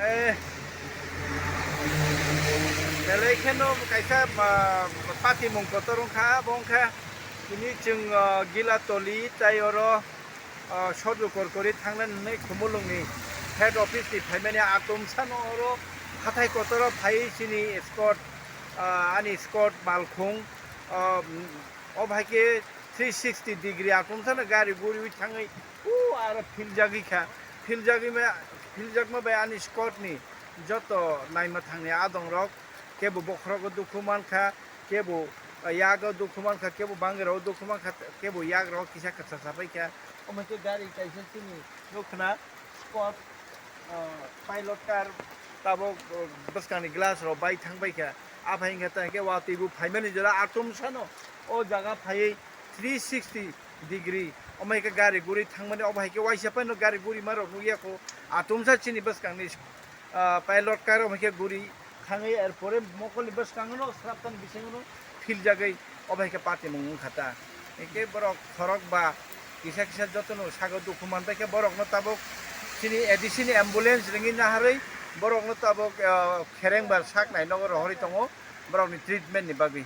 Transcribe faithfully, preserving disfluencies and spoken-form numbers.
Eh, belai kheno kaisa, ah, patimung kotor wngkha, bo wngkha tini chwng, ah, Gilatoli tei oro, ah, Sodru Korkori thangnani hwnwi Khumulwngni head office ni phaimani atomsano oro hathai kotoro phaiwi chini escort, ah, ani escort malkhung, ah, o hai khe three sixty degree atomsano gari guriwi thangwi, o aro philjagwi kha. Philjagwi ma, philjakma bai ani escort ni joto naima thangni adongrok kebo bokhorogo dukhu mankha, kebo yago dukhu mankha, kebo bangirao dukhu mankha, kebo yagrao kisa kwchasa paikha. Omo khe gari kaisa chini nukna escort, ah, pilot car tabok, ah, bwskangni glass rok bai thangbaikha. Aphai hwnkhe tei hwnkhe watwi bo phaimani jora atomsano o jaga phaiwi three sixty degree. Omo hai khe gari guri thangmani, obo hai khe waisa phano gari gurima rok nukya kho. Atomsa chini bwskangni, ah, pilot car omo hai khe guri thangwi, er pore mokolni bwskango sraptani bisingo philjagwi obo hai khe patimung wngkha ta. Hwnkhe borok khorok ba kisa kisa jotono sago dukhu manbai khe borokno tabuk chini A D C ni ambulance ringwi naharwi borokno tabuk, ah, khereng ba sak nai nogo rohorwi tongo borokni treatment ni bagwi.